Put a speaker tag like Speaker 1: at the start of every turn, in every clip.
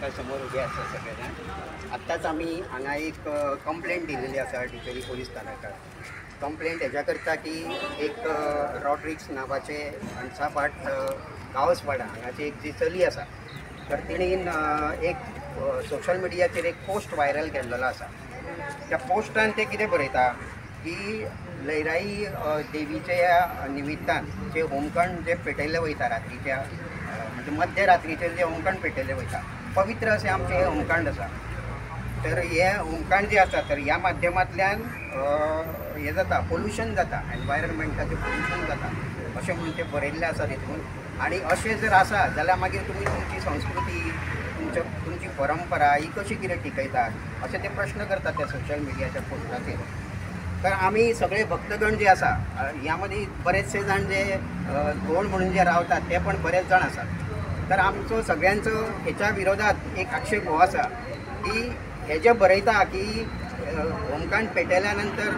Speaker 1: स्थानका समोर उबे आसा सगळे जाण. आत्ताच आमी हांगा एक कंप्लेंट दिलेली आसा डिचोली पोलीस स्थानकात. कंप्लेंट हेज्या करता की एक रॉड्रिक्स नांवाचे अणसापाट गांवसवाडा हांगाची एक जी चली आसा तर तिणेन एक सोशल मिडियाचेर एक पोस्ट व्हायरल केल्लो आसा. त्या पोस्टान ते कितें बरयता की लयराई देवीच्या निमित्तान जे होमखंड जे पेटयल्ले वयता रात्रीच्या म्हणजे मध्यरात्रीचेर जे होमखंड पेटयल्ले वयता, पवित्र अशें आमचें हें होमखंड आसा. तर हें होमखंड जें आसा तर ह्या माध्यमांतल्यान हें जाता, पोल्युशन जाता, एनवायरमेंटाचें पोल्युशन जाता अशें म्हणून तें बरयल्लें आसा तितून. आनी अशें जर आसा जाल्यार मागीर तुमी तुमची संस्कृती, तुमची परंपरा ही कशी कितें टिकयतात अशें ते प्रश्न करतात त्या सोशल मिडियाच्या पोस्टाचेर. तर आमी सगळे भक्तगण जे आसा ह्या मदीं बरेचशे जाण जे धोंड म्हणून जे रावतात ते पण बरेच जाण आसात. तर आमचो सगळ्यांचो हेच्या विरोधात एक आक्षेप हो आसा की हे जे बरयता की होमखंड पेटयल्या नंतर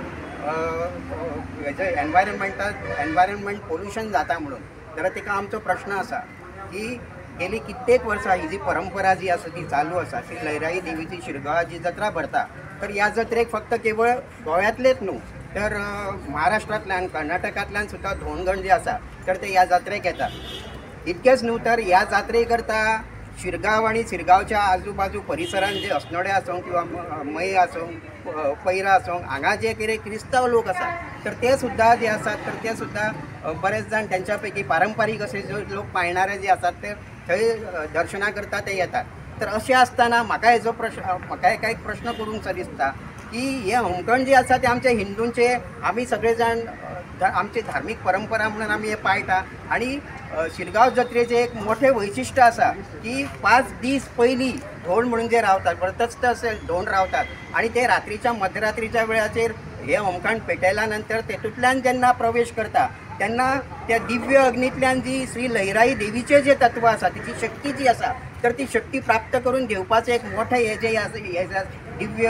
Speaker 1: हेजे एनवायरमेंट पोल्युशन जाता म्हणून, जाल्यार ताका आमचो प्रश्न आसा की गेली कित्येक वर्सां ही जी परंपरा जी आसा ती चालू आसा. ती लयराई देवीची शिरगांवां जी जत्रा भरता तर ह्या जत्रेक फक्त केवळ गोंयांतलेच न्हू तर महाराष्ट्रांतल्यान, कर्नाटकांतल्यान सुद्दां धोंडगण जे आसा तर ते ह्या जात्रेक येतात. इतकेंच न्हू तर ह्या जात्रे करता शिरगांव आनी शिरगांवच्या आजूबाजू परिसरान जे अस्नोडे आसूं किंवा मये आसूं, पैरा आसूं, हांगा जे कितें क्रिस्तांव लोक आसात तर ते सुद्दां जे आसात तर ते सुद्दां बरेच जाण त्यांच्या पैकी पारंपारीक असे जे लोक पाळणारे जे आसात ते थंय दर्शना करता ते येतात. तर अशें आसतना म्हाका हेजो प्रश्न, म्हाका एका एक प्रश्न करूंक सो दिसता की हें होमखंड जें आसा तें आमच्या हिंदूंचें, आमी सगळे जाण आमची धार्मीक परंपरा म्हणून आमी हें पाळटा. आनी शिरगांव जत्रेचें एक मोठें वैशिश्ट आसा की 5 दीस पयलीं धोंड म्हणून जे रावतात, व्रतस्थ असे धोंड रावतात आनी ते रात्रीच्या मध्यरात्रीच्या वेळाचेर हें होमखंड पेटयल्या नंतर तेतूंतल्यान जेन्ना प्रवेश करता तेन्ना त्या दिव्य अग्नींतल्यान जी श्री लयराई देवीचें जें तत्व आसा, तिची शक्ती जी आसा तर ती शक्ती प्राप्त करून घेवपाचें एक मोठें हें जें आसा हें दिव्य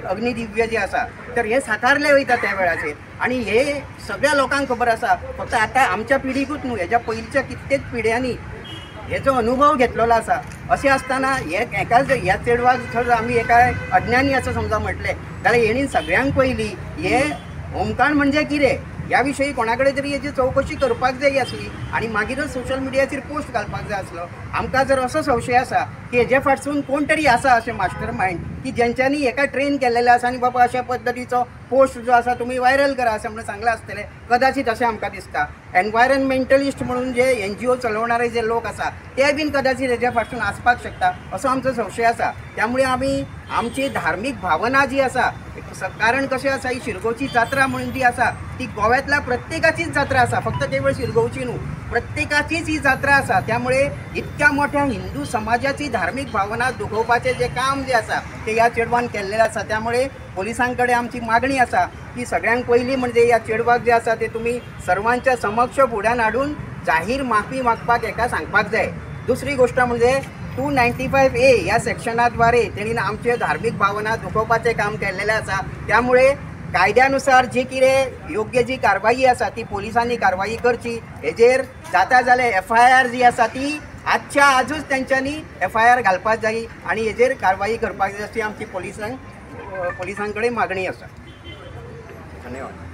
Speaker 1: अग्निदिव्य जें आसा तर हें साकारलें वयता त्या वेळाचेर. आनी हे सगळ्या लोकांक खबर आसा, फक्त आतां आमच्या पिढीकूच न्हू, हेज्या पयलींच्या कित्येक पिढ्यांनी हेचो अनुभव घेतलेलो आसा. अशें आसतना हे एकाच ह्या चेडवाक जर आमी एका अज्ञानी असो समजा म्हटलें जाल्यार हेणीन सगळ्यांक पयलीं हें होमखंड म्हणजे कितें ह्या विशयी कोणा कडेन तरी हेची चवकशी करपाक जाय आसली आनी मागीरच सोशल मिडियाचेर पोस्ट घालपाक जाय आसलो. आमकां जर असो संशय आसा की हेजे फाटसून कोण तरी आसा अशें मास्टर मायंड की जेंच्यांनी हेका ट्रेन केल्लेलें आसा आनी बाबा अशा पद्दतीचो पोस्ट जो आसा तुमी व्हायरल करा अशें म्हणून सांगलां आसतलें कदाचीत अशें आमकां दिसता. एनवायरमेंटलिस्ट म्हणून जे NGO चलोवणारे जे लोक आसा ते बीन कदाचीत हेज्या फाटसून आसपाक शकता असो आमचो संशय आसा. त्यामुळे आमी आमची धार्मीक भावना जी आसा, कारण कशें आसा ही शिरगांवची जात्रा म्हणून जी आसा ती गोव्यांतल्या प्रत्येकाचीच जात्रा आसा, फक्त केवळ शिरगांवची न्हू, प्रत्येकाचीच ही जात्रा आसा. त्यामुळे इतक्या मोठ्या हिंदू समाजाची धार्मीक भावना दुखोवपाचें जें काम जें आसा तें ह्या चेडवान केल्लें आसा. त्यामुळे पोलिसां कडेन आमची मागणी आसा की सगळ्यांक पयलीं म्हणजे ह्या चेडवाक जें आसा तें तुमी सर्वांच्या समक्ष फुड्यान हाडून जाहीर माफी मागपाक हेका सांगपाक जाय. दुसरी गोश्ट म्हणजे 295A ह्या सेक्शनाद्वारे तेणीन आमचे धार्मीक भावना दुखोवपाचें काम केल्लेलें आसा. त्यामुळे कायद्यानुसार जी कितें योग्य जी कारवाई आसा ती पोलिसांनी कारवाई करची. हेजेर जाता जाल्यार FIR जी आसा ती आजच्या आजूच तेंच्यांनी FIR घालपाक जाय आनी हेजेर कारवाई करपाक जाय अशी आमची पोलिसां कडेन मागणी आसा. धन्यवाद.